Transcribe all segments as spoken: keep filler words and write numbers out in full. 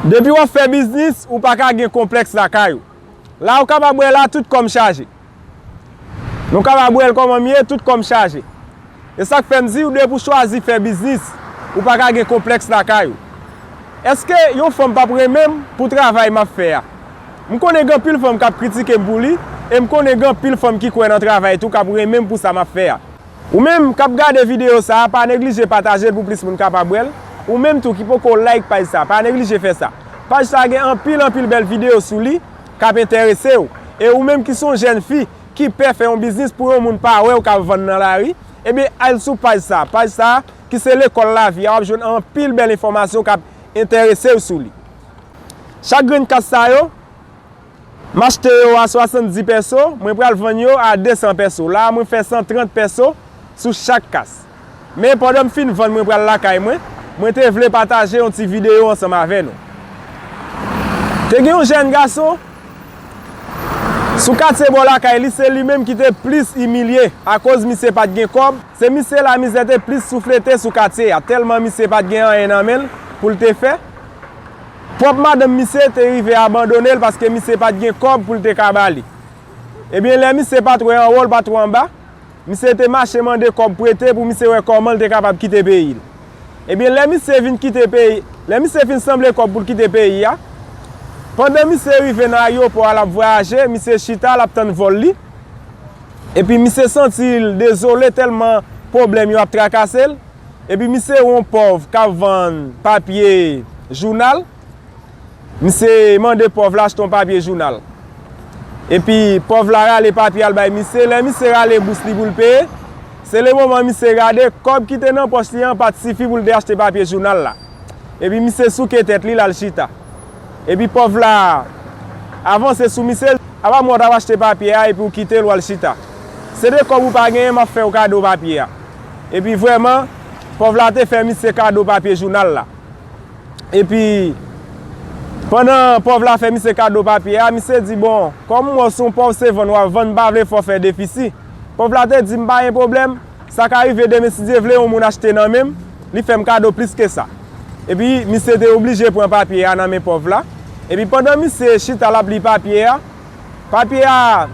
Depi w ap fè biznis, ou pa ka gen konplèks lakay ou. La ou kapab wè la, tout kò m chaje. Nou kapab wè l kòman m ye, tout kò m chaje. E sa k fè m di w, depi w chwazi fè biznis, ou pa ka gen konplèks lakay ou. Èske yon fanm p ap renmen m pou travay m ap fè a? M konnen gen anpil fanm k ap kritike m pou li, e m konnen gen anpil fanm ki kwè nan travay tou k ap renmen m pou sa m ap fè a. Ou menm k ap gade videyo sa a, pa neglije pataje l pou plis moun kapab wè l. Ou menm tou ki poko like paj sa a, pa neglije fè sa. Paj sa a gen anpil, anpil bèl videyo sou li k ap enterese w. E ou menm ki se yon jèn fi ki pè fè yon biznis pou yon moun pa wè w k ap vann nan lari, ebyen, al sou paj sa a. Paj sa a, ki se Lekòl Lavi a, w ap jwenn anpil bèl enfòmasyon k ap enterese w sou li. Chak grenn kas sa yo, m achte yo a swasanndis pèso, mwen pral vann yo a de san pèso. La a, mwen fè san trant pèso sou chak kas. Men pandan m fin vann, mwen pral lakay mwen, mwen te vle pataje yon ti videyo ansanm avè nou. Te gen yon jèn gason sou katye bò lakay li, se li menm ki te plis imilye akoz misye pa t gen kòb. Se misye lamizè te plis souflete sou katye a, tèlman misye pa t gen anyen nan men l pou l te fè. Pwòp madanm misye te rive abandone l paske misye pa t gen kòb pou l te ka ba li. Ebyen, lè misye pa t wè anwo, l pa t wè anba, misye te mache mande kòb prete pou misye wè kòman l te kapab kite peyi l. Ebyen, lè misye vin kite peyi, lè misye fin sanble kòb pou l kite peyi a, pandan misye rive nan ayewopò a, l ap vwayaje, misye chita, l ap tann vòl li. Epi misye santi l dezole tèlman pwoblèm yo ap trakase l. Epi misye wè yon pòv k ap vann papye jounal. Misye mande pòv la achte yon papye jounal. Epi pòv la rale papye a l bay misye. Lè misye rale bous li pou l peye, se le moman misye gade kòb ki te nan pòch li an pa t sifi pou l te achte papye jounal la. Epi misye souke tèt li, l al chita. Epi pòv la avanse sou misye, apa mwen w t ap achte papye a epi w kite l w al chita. Se de kòb ou pa genyen, m ap fè w kado papye a. Epi vrèman, pòv la te fè misye kado papye jounal la. Epi, pandan pòv la fè misye kado papye a, misye di, bon, kòm m wè w se yon pòv, se vann w ap vann, m pa vle fè w fè defisi. Pòv la te di, m pa gen pwoblèm, sa ka rive demen, si Dye vle, yon moun achte nan men m, li fè m kado plis ke sa. Epi, misye te oblije pran papye a nan men pòv la. Epi, pandan misye chita l ap li papye a, papye a,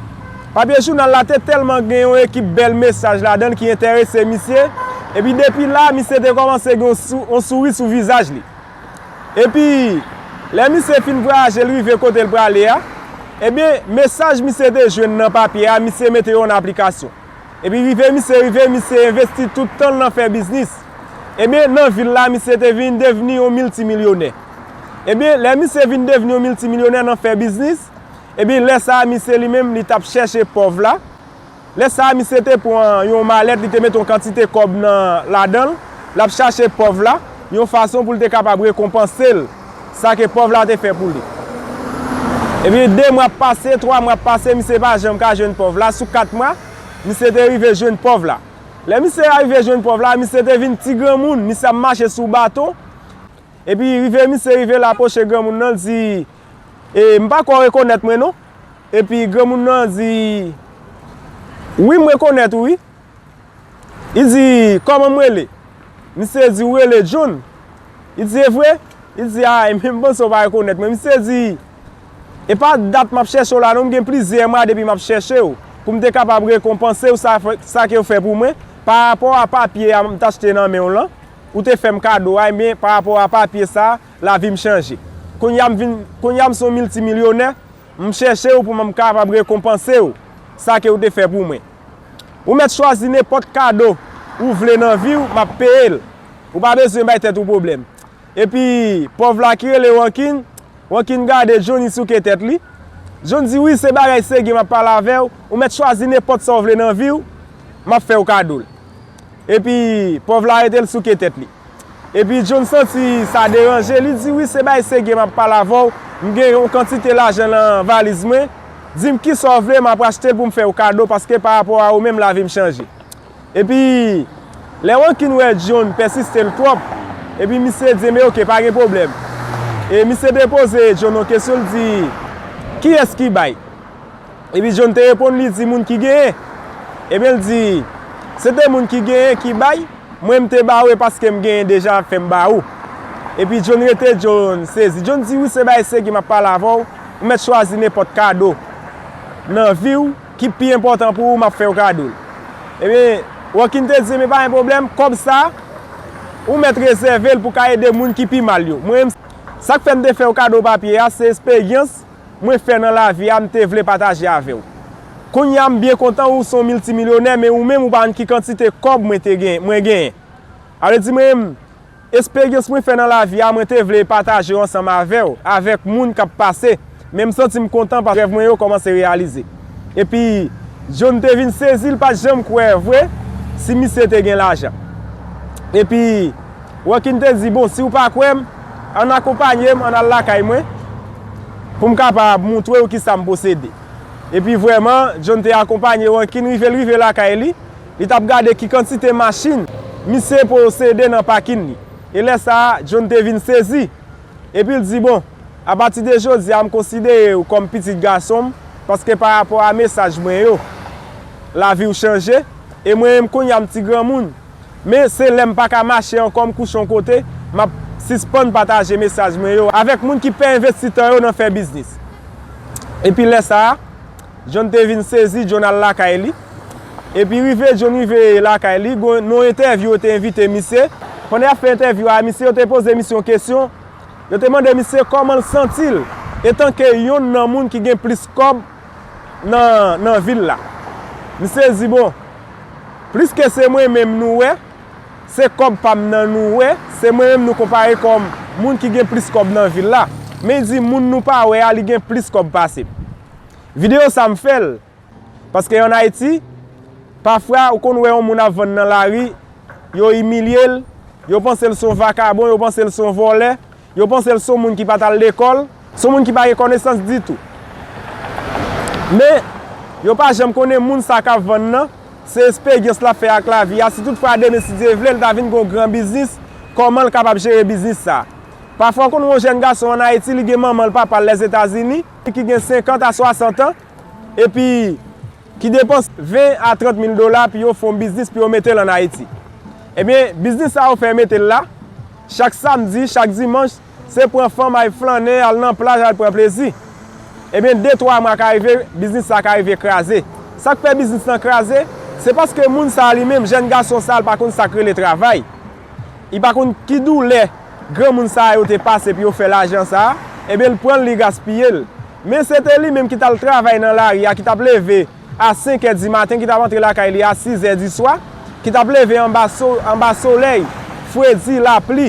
papye jounal la te tèlman gen yon ekip bèl mesaj ladan l ki enterese misye. Epi, depi la, misye te kòmanse gen yon sou-, yon souri sou vizaj li. Epi, lè misye fin vwayaje, l rive kote l prale a, ebyen, mesaj misye te jwenn nan papye a, misye mete yo an aplikasyon. Epi rive misye rive, misye envesti tout tan l nan fè biznis. Ebyen, nan vi l la, misye te vin devni yon miltimilyonè. Ebyen, lè misye vin devni yon miltimilyonè nan fè biznis, ebyen, lè sa a, misye li menm, li t ap chèche pòv la. Lè sa a, misye te pran yon malèt, li te mete yon kantite kòb nan, ladan l, l ap chache pòv la, yon fason pou l te kapab rekonpanse l, sa ke pòv la te fè pou li. Epi, de mwa ap pase, twa mwa ap pase, misye pa janm ka jwenn pòv la. Sou kat mwa, misye te rive jwenn pòv la. Lè misye rive jwenn pòv la, misye te vin ti granmoun, misye ap mache sou baton. Epi rive, misye rive, l apwoche granmoun nan, l di, e, m pa kwè w rekonèt mwen non. Epi granmoun nan di, wi, m rekonèt ou, wi. Li di, kòman m rele? Misye di, ou rele John. Li di, e vre? Li di, a, ebyen, m panse w pa rekonèt mwen. Misye di, e pa dat m ap chèche w la non, m gen plizyè mwa depi m ap chèche w, pou m te kapab rekonpanse w sa, sa ke w fè pou mwen, pa rapò a papye a m t achte nan men w lan, ou te fè m kado a, ebyen, pa rapò a papye sa, lavi m chanje. Kounye a m vin, kounye a m se yon miltimilyonè, m chèche w pou m kapab rekonpanse w sa ke w te fè pou mwen. Ou mèt chwazi nenpòt kado ou vle nan vi w, m ap peye l. Ou pa bezwen bay tèt ou pwoblèm. Epi, pòv la ki rele Wankin, Wankin gade John, li souke tèt li. John di, wi, se bagay serye m ap pale avè w. Ou mèt chwazi nenpòt sa w vle nan vi w, m ap fè w kado l. Epi, pòv la rete l souke tèt li. Epi John santi sa deranje, li di, wi, se bay serye m ap pale avè w, m gen yon kantite lajan nan valiz mwen, di m kisa w vle, m ap achte l pou m fè w kado, paske pa rapò a ou menm lavi m chanje. Epi, lè Wankin wè John pèsiste l twòp, epi misye di, men oke, pa gen pwoblèm. E misye te poze John yon kesyon, l di, kiyès ki bay? Epi John te reponn li, di, moun ki genyen. Ebyen, l di, se te moun ki genyen ki bay, mwen m te ba ou, e paske m genyen deja fè m ba ou. Epi John rete, John sezi. John di, "Wi, se bay segi m ap pale avè w. Ou mèt chwazi nenpòt kado nan vi w ki pi enpòtan pou ou, m ap fè w kado l." Ebyen, Rockin te di, "Ebyen, pa gen pwoblèm, kòb sa, ou mèt rezève l pou ka ede moun ki pi mal yo." Mwen menm, sa k fè m te fè w kado papye a, se esperyans mwen fè nan lavi a, m te vle pataje avè w. Kounye a, m byen kontan ou se yon miltimilyonè, men ou menm, ou pa konn ki kantite kòb mwen te gen, mwen genyen. Sa vle di, mwen menm, esperyans mwen fè nan lavi a, mwen te vle pataje yo ansanm avè w, avèk moun k ap pase. Men m santi m kontan paske rèv mwen yo kòmanse reyalize. Epi, John te vin sezi, l pa t janm kwè vre si misye te gen lajan. Epi, Rockin te di, "Bon, si w pa kwè m, ann akonpanye m, ann al lakay mwen, pou m kapab montre w kisa m posede." Epi vrèman, John te akonpanye Rockin, rive l rive lakay li, li t ap gade ki kantite machin misye posede nan pakin li. E lè sa a, John te vin sezi. Epi l di, "Bon, apati de jodi a, m konsidere w kòm pitit gason m, paske pa rapò a mesaj mwen yo, lavi w chanje, e mwen menm kounye a m ti granmoun. Men se lè m pa ka mache ankò, m kouche yon kote, m ap sispann pataje mesaj mwen yo avèk moun ki pè envesti tan yo nan fè biznis." Epi lè sa a, John te vin sezi, John al lakay li. Epi rive, John rive lakay li, gon, nan yon entèvyou yo te envite misye. Pandan y ap fè entèvyou a misye, yo te poze misye yon kesyon. Yo te mande misye kòman l santi l, etanke yonn nan moun ki gen plis kòb nan, nan vil la. Misye di, "Bon, pliske se mwen menm nou wè, se kòb pa m nan nou wè, se mwen menm nou konpare kòm moun ki gen plis kòb nan vil la. Men di moun nou pa wè a, li gen plis kòb pase m." Videyo sa m fè l, paske ann Ayiti, pafwa ou konn wè yon moun ap vann nan lari, yo imilye l, yo panse l se yon vakabon, yo panse l se yon vòlè, yo panse l se yon moun ki pa t al lekòl, se yon moun ki pa gen konesans ditou. Men, yo pa janm konnen moun sa k ap vann nan, se esperyans l ap fè ak lavi a. Si toutfwa demen, si Dye vle, l ta vin gen yon gran biznis, kòman l kapab jere biznis sa? Pafwa, w konn wè yon jèn gason ann Ayiti, li gen manman l, papa l Lèzetazini, ki gen senkant a swasant an, epi ki depanse ven a trant mil dola pou yo fè yon biznis, pou yo mete l ann Ayiti. Ebyen, biznis sa yo fè mete l la, chak samdi, chak dimanch, se pran fanm, al flannen, al nan plaj, al pran plezi. Ebyen, de, twa mwa ka rive, biznis sa ka rive kraze. Sa k fè biznis lan kraze, se paske moun sa a li menm, jèn gason sa a, li pa konn sa k rele travay. Li pa konn ki doulè granmoun sa a yo te pase pou yo fè lajan sa a, ebyen, l pran l, li gaspiye l. Men se te li menm ki t al travay nan lari a, ki t ap leve a senk è di maten, ki t ap antre lakay li a sis è di swa, ki t ap leve anba so-, anba solèy, fredi, lapli.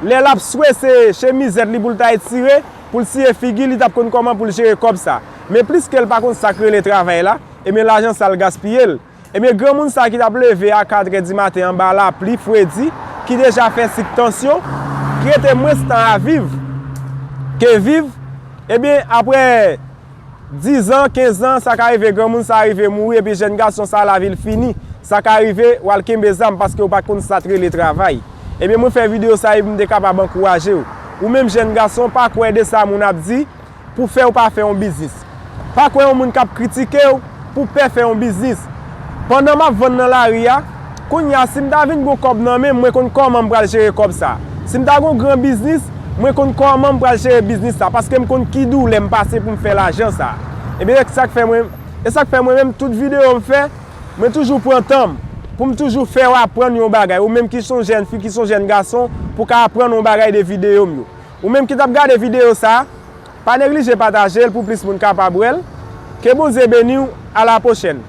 Lè l ap swe, se chemizèt li pou l ta etire, pou l siye figi l, li t ap konn kòman pou l jere kòb sa. Men pliske l pa konn sa k rele travay la, ebyen, lajan sa a l gaspiye l. Ebyen, granmoun sa a ki t ap leve a kat è di maten anba lapli, fredi, ki deja fè sik tansyon, ki rete mwens tan a viv ke viv, ebyen, apre diz an, kenz an, sa ka rive granmoun sa a rive mouri, epi jèn gason sa a lavi l fini. Sa ka rive, w al kenbe zam paske w pa konn sa t rele travay. Ebyen, mwen fè videyo sa a epi m te kapab ankouraje w. Ou menm jèn gason, pa kwè de sa moun ap di, pou fè w pa fè yon biznis. Pa kwè yon moun k ap kritike w pou pè fè yon biznis. Pandan m ap vann nan lari a, kounye a, si m ta vin gen yon kòb nan men m, mwen konn kòman m pral jere kòb sa. Si m ta gen yon gran biznis, mwen konn kòman m pral jere biznis sa, paske m konn ki doulè m pase pou m fè lajan sa. Ebyen, e sa k fè mwen, e sa k fè mwen menm, tout videyo m fè, mwen toujou pran tan m pou m toujou fè w aprann yon bagay. Ou menm ki se yon jèn fi, ki se yon jèn gason, pou w ka aprann yon bagay de videyo m yo. Ou menm ki t ap gade videyo sa a, pa neglije pataje l pou plis moun kapab wè l. Ke Bondye beni w. A la pwochèn.